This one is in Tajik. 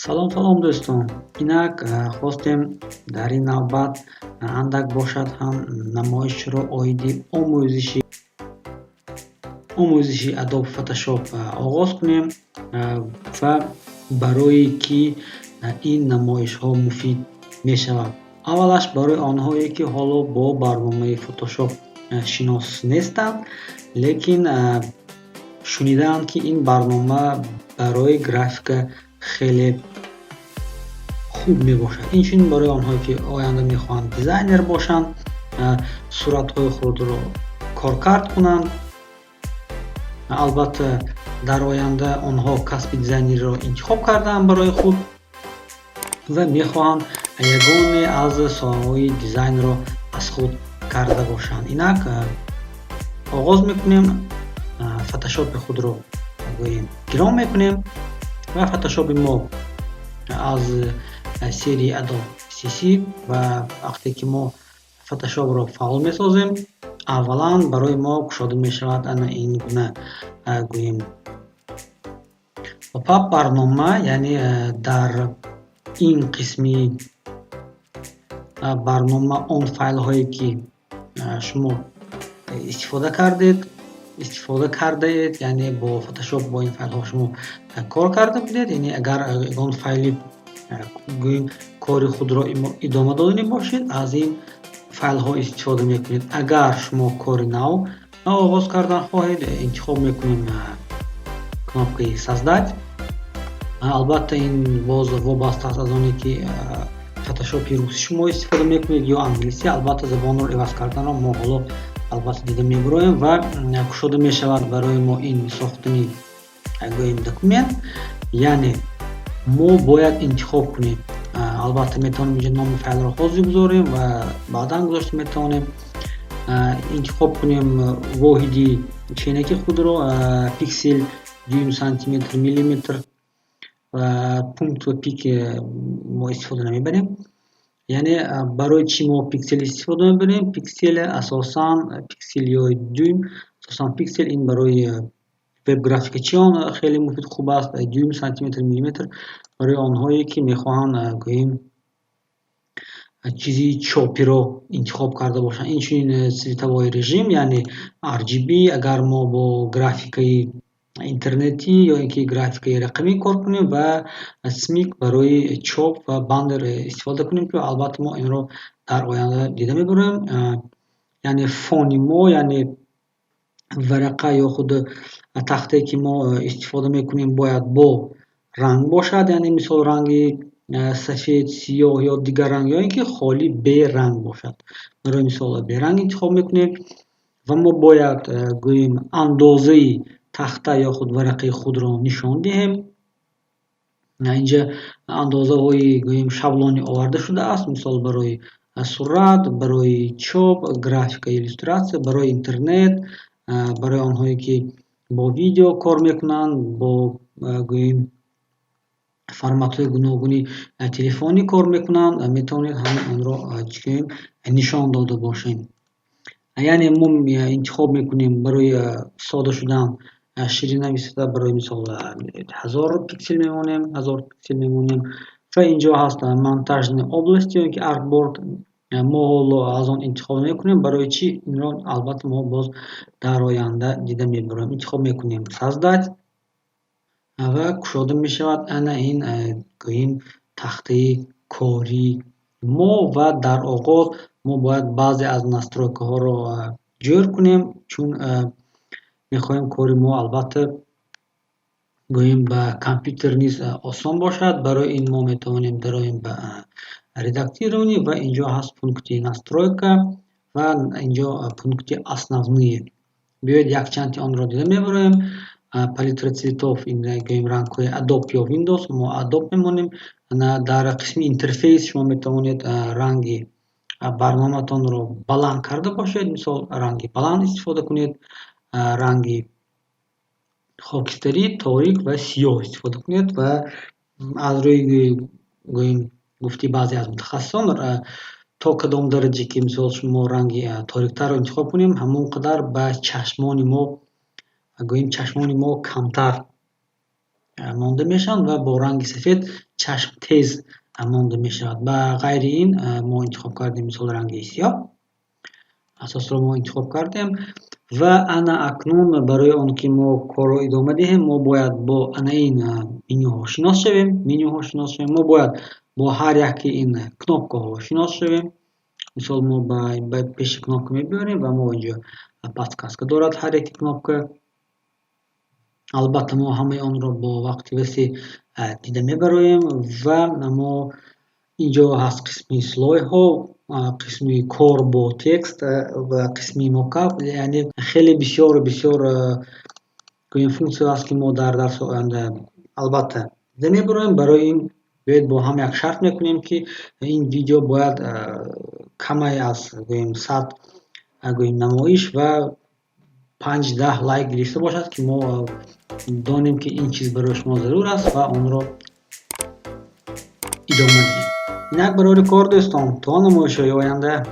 Салом, салом, дӯстон! Инак хостем дар ин навбат андак бошад ҳам намоишро оиди омӯзиши Adobe Photoshop оғоз кунем ва барои кӣ ин намоишҳо муфид мешавад. Аввалаш, барои онҳое, ки ҳоло бо барномаи Photoshop шинос нестанд, лекин шунидаанд, ки ин барнома барои графика хеле хуб мебошад. Инчунин барои онҳое, ки оянда мехоҳанд дизайнер бошанд, суратҳои худро коркард кунанд. Албатта, дар оянда онҳо касби дизайнериро интихоб кардаанд барои худ ва мехоҳанд ягоне аз соҳаҳои дизайнро аз худ карда бошанд. Инак оғоз мекунем. Фотошопи худро, гӯем, гирон мекунем ва Фотошопи мо аз серияи Adobe CC. Ва вақте ки мо Фотошопро фаъол месозем, аввалан барои мо кушода мешавад ана ин гуна, гӯем, попап барнома. Яъне дар ин қисми барнома он файлҳое, ки шумо истифода кардед, истифода кардаед, яъне бо Фотошоп бо ин файлҳо шумо кор карда будед. Яъне агар ягон файли, гӯем, кори худро идома додани бошед, аз ин файлҳо истифода мекунед. Агар шумо кори нав оғоз кардан хоҳед, интихоб мекунем кнопкаи «Создать». Албатта, ин боз вобаста аст аз оне, ки Фотошопи русӣ шумо истифода мекунед ё англисӣ. Албатта, забонро иваз карданро мо ҳоло, албатта, дида мебароем. Ва кушода мешавад барои мо ин сохтани, гӯем, документ. Яъне мо бояд интихоб кунем. Албатта, метавонем инҷо номи файлро ҳозир гузорем ва баъдан гузошта метавонем. Интихоб кунем воҳиди ченаки худро: пиксел, дюйм, сантиметр, миллиметр ва пункт ва пик мо истифода намебарем. Яъне барои чӣ мо пиксел истифода мебарем? Пиксел асосан, пиксел ё дюйм, асосан пиксел ин барои веб-графикачиён хеле муфид, хуб аст. Дюйм, сантиметр, миллиметр барои онҳое, ки мехоҳанд, гӯем, чизи чопиро интихоб карда бошанд. Инчунин цветовой режим, яъне RGB, агар мо бо графикаи интернетӣ ё ин ки графикаи рақамӣ кор кунем, ва CMYK барои чоп ва баннер истифода кунем, ки албатта мо инро дар оянда дида мебарем. Яъне фони мо, яъне варақа ё худ тахтае, ки мо истифода мекунем, бояд бо ранг бошад, яъне мисол ранги сафед, сиёҳ ё дигар ранг, ё ин ки холӣ беранг бошад. Барои мисол, беранг интихоб мекунем. Ва мо бояд, гӯем, андозаи тахта ё худ варақаи худро нишон диҳем. Инҷа андозаҳои, гӯем, шаблонӣ оварда шудааст, мисол барои сурат, барои чоп, графика, иллюстратсия, барои интернет, барои онҳое, ки бо видео кор мекунанд, бо, гӯем, форматҳои гуногуни телефонӣ кор мекунанд, метавонед ҳамаи онро, чӣ кунем, нишон дода бошем. Яъне мо интихоб мекунем, барои сода шудан, ширина, высота, барои мисол, 1000 пиксел мемонем, 1000 пиксел мемонем. Ва инҷо ҳаст монтажные области ё ин ки artboard. Мо ҳоло аз он интихоб намекунем. Барои чӣ? Инро, албатта, мо боз дар оянда дида мебароем. Интихоб мекунем «Создать» ва кушода мешавад ана ин, гӯем, тахтаи кории мо. Ва дар оғоз мо бояд баъзе аз настройкаҳоро ҷӯр кунем, чун мехоҳем кори мо, албатта, гӯем, ба компютер низ осон бошад. Барои ин мо метавонем дароем ба «Редактирование» ва инҷо ҳаст пункти «Настройка» ва инҷо пункти «Основные». Биёед, якчанди онро дида мебароем. Палитра цветов, ин, гӯем, рангҳои Adobe ё Windows, мо Adobe мемонем. Дар қисми интерфейс шумо метавонед ранги барномаатонро баланд карда бошед, мисол ранги баланд истифода кунед, ранги хокистарӣ, торик ва сиёҳ истифода кунед. Ва аз рӯи, гӯем, гуфти баъзе аз мутахассисон, то кадом дараҷа ки, мисол, шумо ранги ториктарро интихоб кунем, ҳамон қадар ба чашмони мо, гӯем, чашмони мо камтар монда мешаванд ва бо ранги сафед чашм тез монда мешавад. Ба ғайри ин мо интихоб кардем, мисол, ранги сиёҳ. Асосро мо интихоб кардем ва ана акнун барои он ки мо корро идома диҳем, мо бояд бо ана ин менюҳо шинос шавем. Мо бояд бо ҳар яки ин кнопкаҳо шинос шавем. Мисол, мо ба пеши кнопка мебиёрем ва мо инҷо подсказка дорад ҳар яки кнопка. Албатта, мо ҳамаи онро бо вақти васеъ дида мебароем ва мо инҷо ҳаст қисми слойҳо, қисми кор бо текст ва қисми mockup, яъне хеле бисёр бисёр, гӯем, функсияҳо ҳаст, ки мо дар дарси оянда албатта дида мебароем. Барои ин биёед, бо ҳам як шарт мекунем, ки ин видео бояд камай аз, гӯем, 100, гӯем, намоиш ва 5-10 лайк гирифта бошад, ки мо донем, ки ин чиз барои шумо зарур аст ва онро идома диҳем. Инак, барори кор, дӯстон, то намоишҳои оянда.